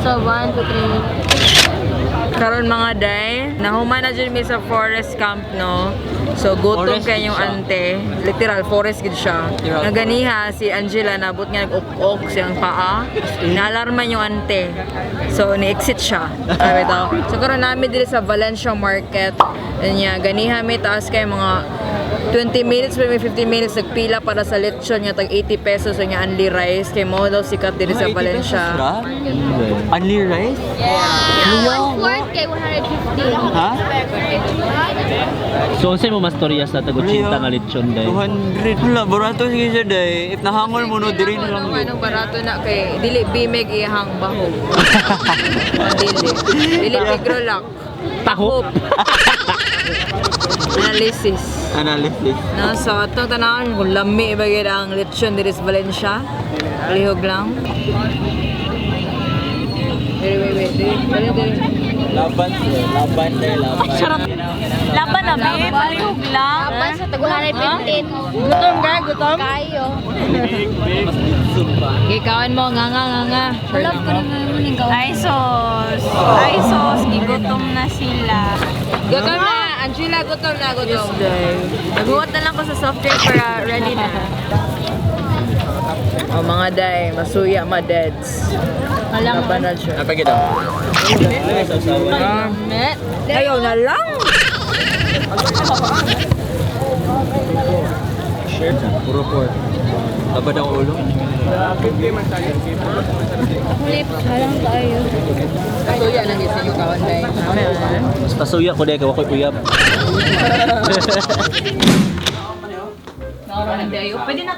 So, 1, 2, 3. Karon, mga day, nahuman na dyan mi sa forest camp, no? So gutom Forest kay yung siya. Ante. Literal forest gid siya. Literal. Nga ganiha si Angela nabot nga nag-ok-ok siyang paa. Naalarman yung ante. So ni-exit siya. Sabi to. So karon nami diri sa Valencia Market. Nya ganiha mi taas kay mga 20 minutes pa, may 15 minutes nagpila para sa lechon nga tag 80 pesos nga only rice kay mo daw sikat diri sa Valencia. Only rice? Yeah. One fourth kay 150. Ha? So unsay mo mastorya sa tag 80 nga lechon, day? 200. Hala, barato sige siya, day. If nahangol mo no, diri na lang. Ano, anong barato na kay dili bimeg ihang bahog. Dili. Dili pigrolak. Tahop. Analysis. Analysis. No, so atong tanawon kung lami ba gyud ang lechon diri sa Valencia. Lihog lang. Wait, wait, wait. Dili, dili, dili. Laban sila. Laban day, laban. Sarap. Laban na, babe. Palihog lang. Laban sa tag 115. Gutom ka, gutom. Kayo. Gikawan mo, nga nga nga nga. Love ko naman yung gawin. Ay, sos. Ay, sos. Gigutom na sila. Gutom na, Angela, gutom na, gutom. Nagbuhat na lang ko sa soft drink para ready na. Oh, mga day, masuya, ma-deads. Laban na siya. Napagid ako. Ayaw na lang! Puro pork. Labad ang ulo. Lips, halang kayo. Masuya lang isa yung kawan, day. Mas pasuya ko day kay wa koy uyab. Pwede na.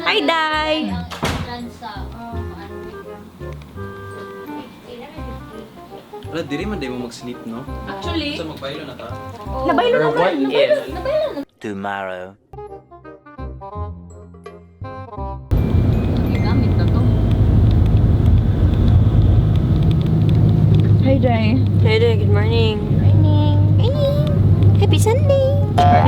Hi, Day! Wala, diri man day mo mag-sleep, no? Actually, So magbaylo na ta? Nabaylo na What if? Tomorrow. Gamit na to. Hi, Day. Hi, Day. Good morning. Morning. Morning. Happy Sunday. I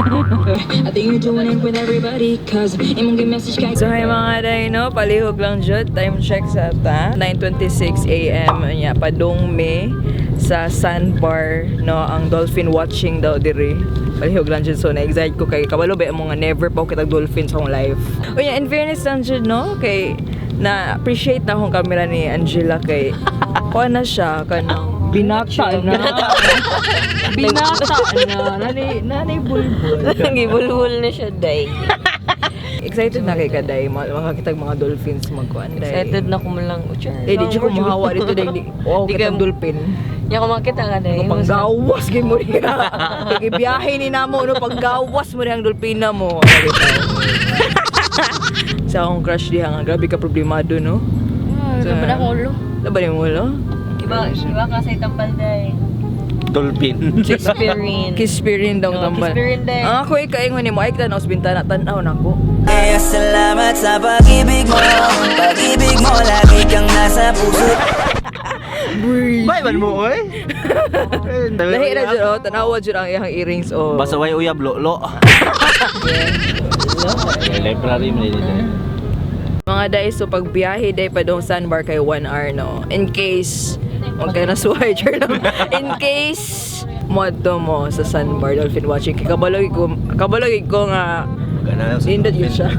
think you're doing it with everybody, 'cause imong message kay So hi, mga day, no, palihog lang jud. Time check sa ta 9:26 AM nya padung mi sa sandbar, no, ang dolphin watching daw diri. Palihog lang jud, so na-excite ko kay kabalo ba mo nga never pa ko kitag dolphin sa akong life. Unya, in fairness lang jud, no, kay na appreciate na akong camera ni Angela kay kuha na siya kanang binata na. Binata na. Nani nani bulbul. Gibulbul na siya, Day. Excited na kay kaday makakita mga dolphins magkuan day. Excited na kumulang. Eh, di siya kumuhawa dito day. Di, wow, Di kitang dolphin. Di ako makita ka, Day. Ano, panggawas gid mo niya. Kay biyahe ni namo no, panggawas mo ang dolphina mo. Ano bitaw? Sa akong crush diha nga grabe ka problemado, no. Laban ako ulo. Laban mo ulo. Iba, iba ka sa itambal, Day. Dolphin. Kispirin. Kispirin daw Oh, tambal. kispirin day. Ang ako ikaingon nimo ay kita na sa bintana tan-aw nako. Kaya salamat sa pag-ibig mo. Pag-ibig mo, lagi kang nasa puso. Bye man mo, oy! Lahi na jud oh, tan-awa jud ang iyang earrings oh. Basta way uyab lo. Library man dili. Mga day, so pag biyahe day pa dong sandbar kay 1 hour, no. In case, wag kayo nasuhay, char lang. In case, moadto mo sa sandbar dolphin watching. Kay kabalo ko nga, nindot yun siya.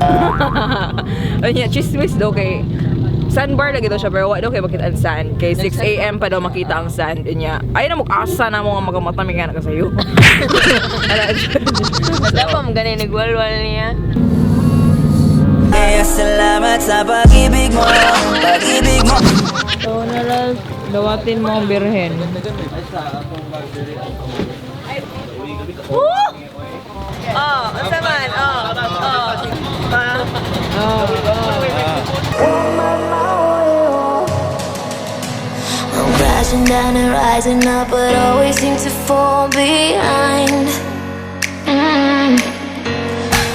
Ano chismis daw kay sandbar lagi daw siya pero wa daw kay makita ang sand. Kay 6 AM pa daw makita ang sand niya. Ay na mo asa na mo nga magamata mi nga na kasayo. Ala, Dapat mo ganun nagwalwal niya. Kaya salamat sa pag-ibig mo. Pag-ibig mo. So, nala, dawatin mo ang birhen. Oh! Oh, unsa man? Oh, oh. Pa. Oh, I'm crashing down and rising up, but always seem to fall behind.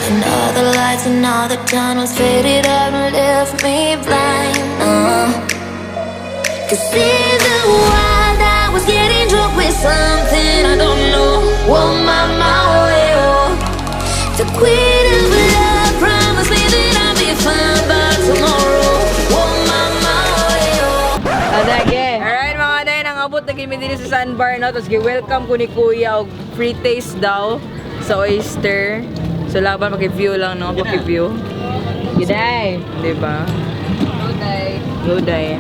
And all the lights and all the tunnels faded out and left me blind. 'Cause in the wild, I was getting drunk with something I don't know. Oh, my, my, oh, oh. The queen of love promised me that I'd be fine by tomorrow. Oh, my, my, oh, oh. Ada Nakaabot na gid mi diri sa Sandbar, no? Tapos gi-welcome ko ni Kuya og free taste daw sa oyster. So laban paki-view lang, no? Paki-view. Giday. Di ba? Go day.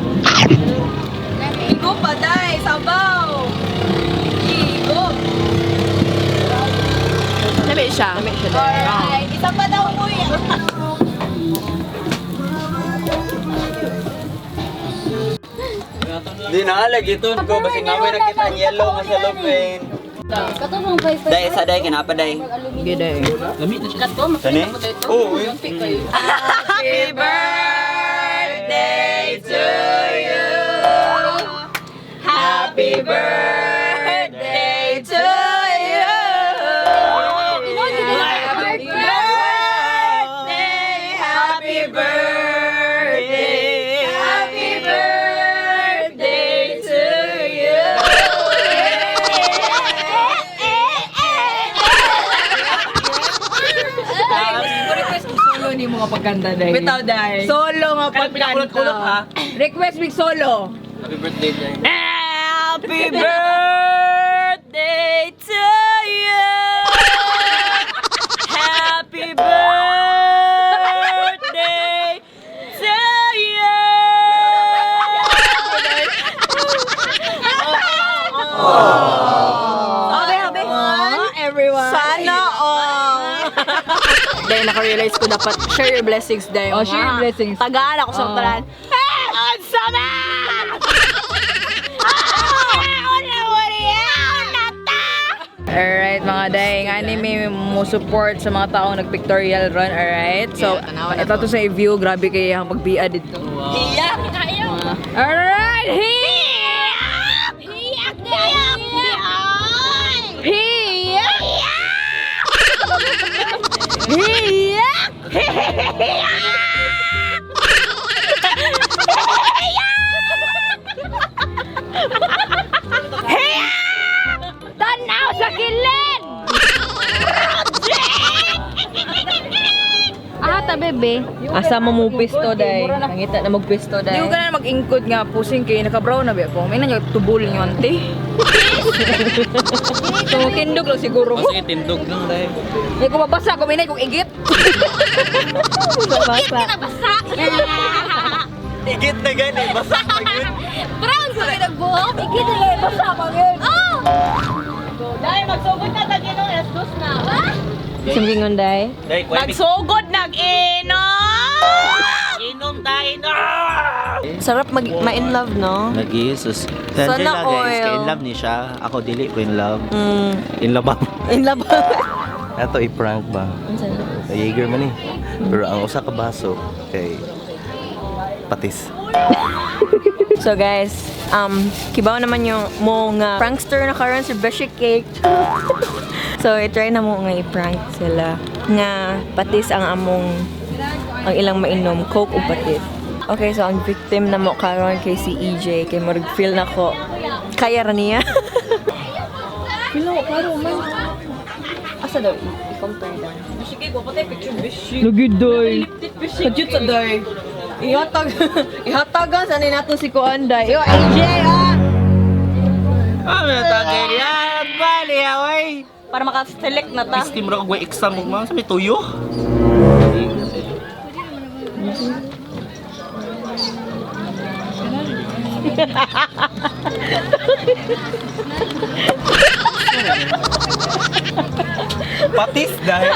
Igo pa, day. Sabaw. Igo. Lami siya. Lami siya. Day. Alright. Isa pa daw, kuya. Di na lagi to ko basi nga may nakita ang yellow nga sa lupin. Katong 5 Day sa day kinapa day. Giday. Lami na siya. Sani? Oh, uy. Happy birthday to you. Happy birthday to you. Happy birthday, happy birthday, happy birthday to you. Request ko solo ni mga pagkanta day. Bitaw, day. Solo nga pagkanta. Pinakulot-kulot, ha? Request big solo. Happy birthday, Jay. Happy birthday to you. Happy birthday to you. Okay, okay. Everyone. Sana all. Dahil naka-realize ko dapat share your blessings dahil. Oh, share your blessings. Tagaan ako sa tanan. Ang sama! Alright mga day, nga ni may mo support sa mga taong nagpictorial run, alright? So, ito to sa view, grabe kay ang pagbia dito. Hiyak! Alright, hiyak! Hiyak! Hiyak! Hiyak! Hiyak! Tanaw sa kilid! Ah, ta bebe. Asa mo mo pisto, day. Nangita na magpisto, Di day. ko ka na mag-ingkod nga pusing kay naka-brown na ba ko. May nanyo tubol nyo ante. So tindog lang siguro ko. Kasi tindog lang day. Hindi ko mabasa ko minay kong igit. Igit ka na basa! Igit na gani, basa na gyud. Brown sa pinagbuhok! Igit na yung basa mga Oh! Day, magsugod na tag-inom. Alas dos na. Sumgingon day. Day, kuya. Magsugod nag-inom! Inom tayo inom! Sarap mag ma-in love, no? Lagi, sus. Sana Angela guys, oil. kay in love ni siya. Ako dili ko in love. In love ako. In love. Ato i-prank ba? Sa Jaeger man eh. Pero ang usa ka baso kay patis. So guys, kibaw naman yung mo nga prankster na karon si Beshi Cake. So i-try na mo nga i-prank sila nga patis ang among ang ilang mainom, Coke o patis. Okay, so ang victim na mo karon kay si EJ kay murag feel na ko kaya ra niya. Feel na ko klaro man. Asa daw i-compare daw. Lugid day. Kadyot sa day. Ihatag ihatagan sa nato si Kuan day. Yo AJ ah. Ah, may tagay niya. Bali, away. Para maka-select na ta. Steam ra kog exam mo man sa may tuyo. Patis dahil.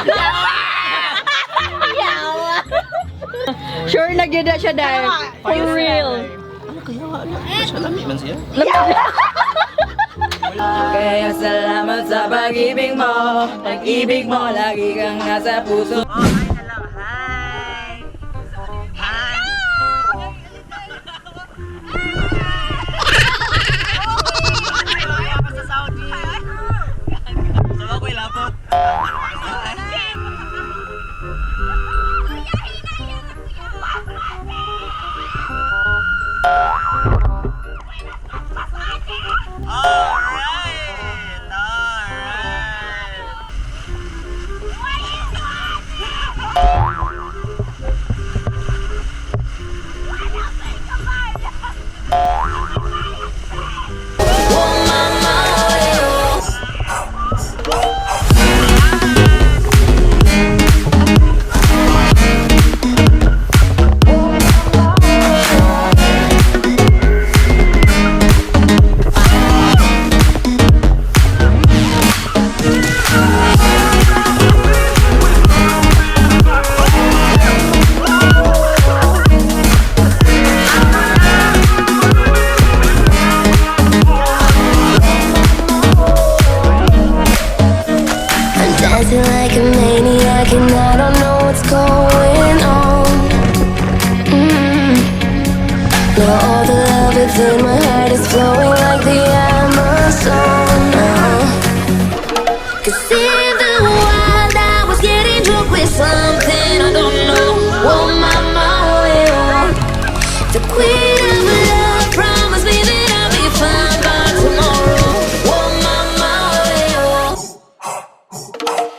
Sure na gyud na siya dahil. For real. Siya lami man siya. Kaya salamat sa pag-ibig mo. Pag-ibig mo lagi kang nasa puso.